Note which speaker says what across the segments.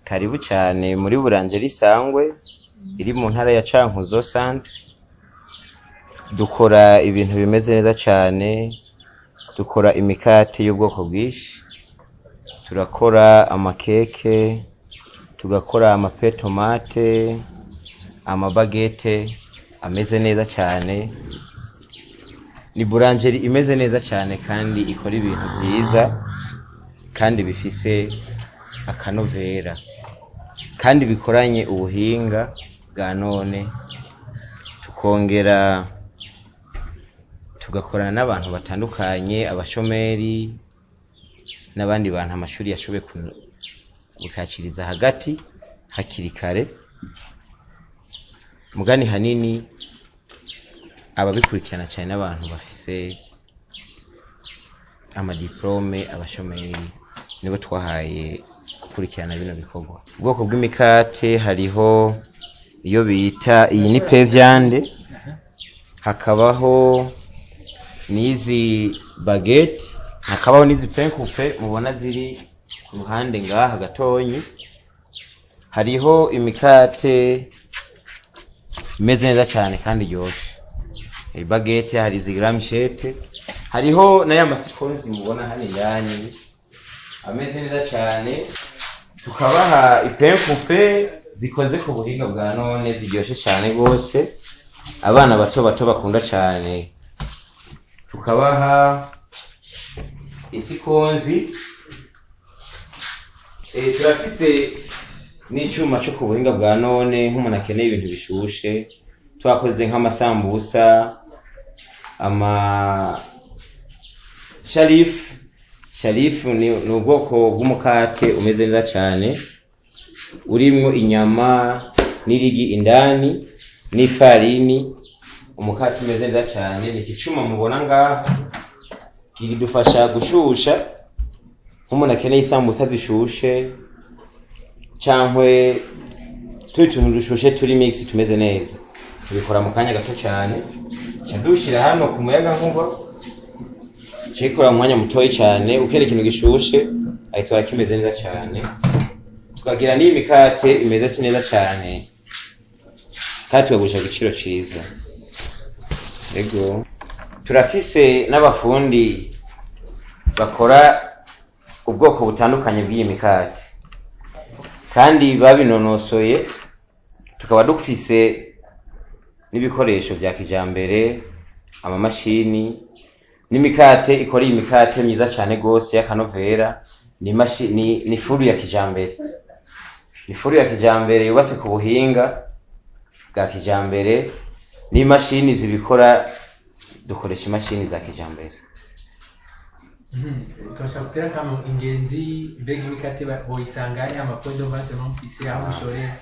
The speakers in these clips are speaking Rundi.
Speaker 1: Karibu cyane muri Boulangerie Sangwe iri mu ntara ya Cankuzo centre. Dukora ibintu bimeze neza cyane, dukora imikate y'ubwoko bwinshi, turakora amakeke, tugakora ama pain tomate, ama baguette ameze neza cyane. Ni boulangerie imeze neza cyane kandi ikora ibintu byiza kandi bifise akanovera kandi bikoranye ubuhinga bwa none. Tukongera tugakorana n'abantu batandukanye, abashomeri n'abandi bantu amashuri yashoboye gukakiriza hagati hakiri kare. Mugani hanini ababikurikirana cyane n'abantu bafise ama diplôme, abashomeri nibo twahaye gukurikirana bino bikorwa. Ubwoko bw'imikate, hariho iyo bita iyi ni pain viande, hakabaho n'izi baguette, hakabaho n'izi pain coupé mubona ziri ku ruhande ngaha gatonyi. Hariho imikate imeze neza cyane kandi iryoshe, baguette, hari izi gramshete, hariho n'aya ma scones mubona hano indani ameze neza cyane. Tukabaha i pain coupé zikoze ku buhinga bwa none, ziryoshe cyane rwose, abana bato bato bakunda cyane. Tukabaha i scones. Turafise n'icuma cyo ku buhinga bwa none, nk'umuntu akeneye ibintu bishushe, twakoze nk'amasambusa, ama sharifu. Sharifu ni ubwoko bw'umukate umeze neza cyane, urimwo inyama n'irigi indani n'ifarini, umukate umeze neza cyane. Ni iki cuma mubona ngaha kidufasha gushusha, nk'umuntu akeneye isambusa zishushe cankwe turi tuntu dushushe turi mix tumeze neza, tubikora mu kanya gato cyane. Ca dushira hano ku muyaga nkuba, cikora mu mwanya mutoyi cyane. Ukeneye ikintu gishushe, ahita kimeze neza cyane. Tukagira n'iyi mikate imeze neza cyane kandi tukagurisha ku giciro ciza. Ego, turafise n'abafundi bakora ubwoko butandukanye bw'iyi mikate kandi babinonosoye. Tukaba dufise n'ibikoresho vya kijambere, amamashini n'imikate ikora iyi mikate myiza cyane gose y'akanovera. Ni four ya kijambere, ni four ya kijambere yubatse ku buhinga bwa kijambere n'imashini zibikora. Dukoresha imashini za kijambere.
Speaker 2: Turashaka gutera akamo ingenzi. Mbega imikate boyisanga he? Ama point de vente mufise, aho mushorera?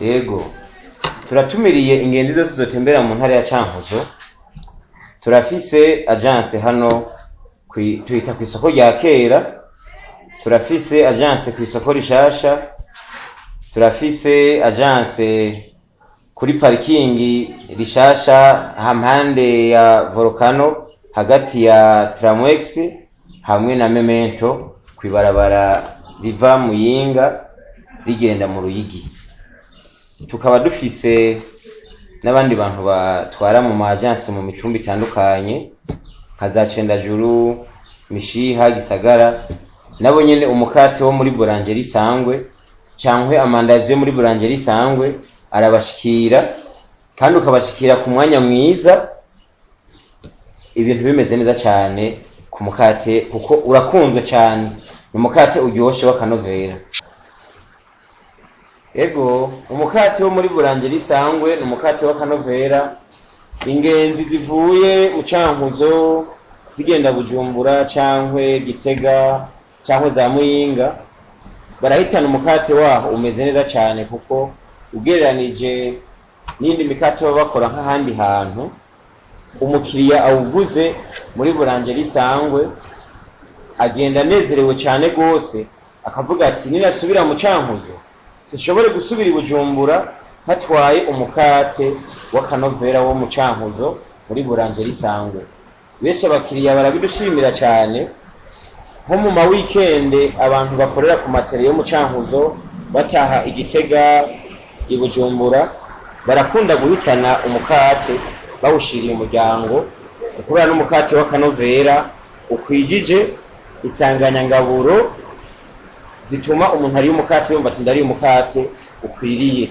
Speaker 1: Yego, turatumiriye ingenzi zose zotembera mu ntara ya Cankuzo. Turafise agence hano tuhita ku isoko rya kera, turafise agence ku isoko rishasha, turafise agence kuri parikingi rishasha hampande ya Volcano, hagati ya Tramwex hamwe na Memento, kwibarabara riva Muyinga rigenda mu Ruyigi. Tukaba dufise n'abandi bantu batwara mu ma agence mu mitumba itandukanye nka za Cendajuru, Mishiha, Gisagara. Nabo nyene umukate wo muri Boulangerie Sangwe cankwe amandazi yo muri Boulangerie Sangwe arabashikira, kandi ukabashikira ku mwanya mwiza, ibintu bimeze neza cyane ku mukate, kuko urakunzwe cyane, ni umukate uryoshe w'akanovera. Ego, umukate wo muri Boulangerie Sangwe ni umukate w'akanovera. Ingenzi zivuye mu Cankuzo zigenda Bujumbura cankwe Gitega cankwe za Muyinga barahitana umukate waho, umeze neza cyane, kuko ugereranije n'indi mikate baba bakora nk'ahandi hantu, umukiriya awuguze muri Boulangerie Sangwe agenda anezerewe cyane rwose, akavuga ati: "Ninasubira mu Cankuzo sinshobore gusubira i Bujumbura ntatwaye umukate w'akanovera wo mu Cankuzo muri Boulangerie Sangwe." Benshi abakiriya barabidushimira cyane. Nko mu ma weekend abantu bakorera ku matere yo mu Cankuzo bataha Igitega, i Bujumbura, barakunda guhitana umukate bawushiriye umuryango, kubera n'umukate w'akanovera ukwijije isanganyangaburo zituma umuntu ariye umukate yumva ati ndariye umukate ukwiriye.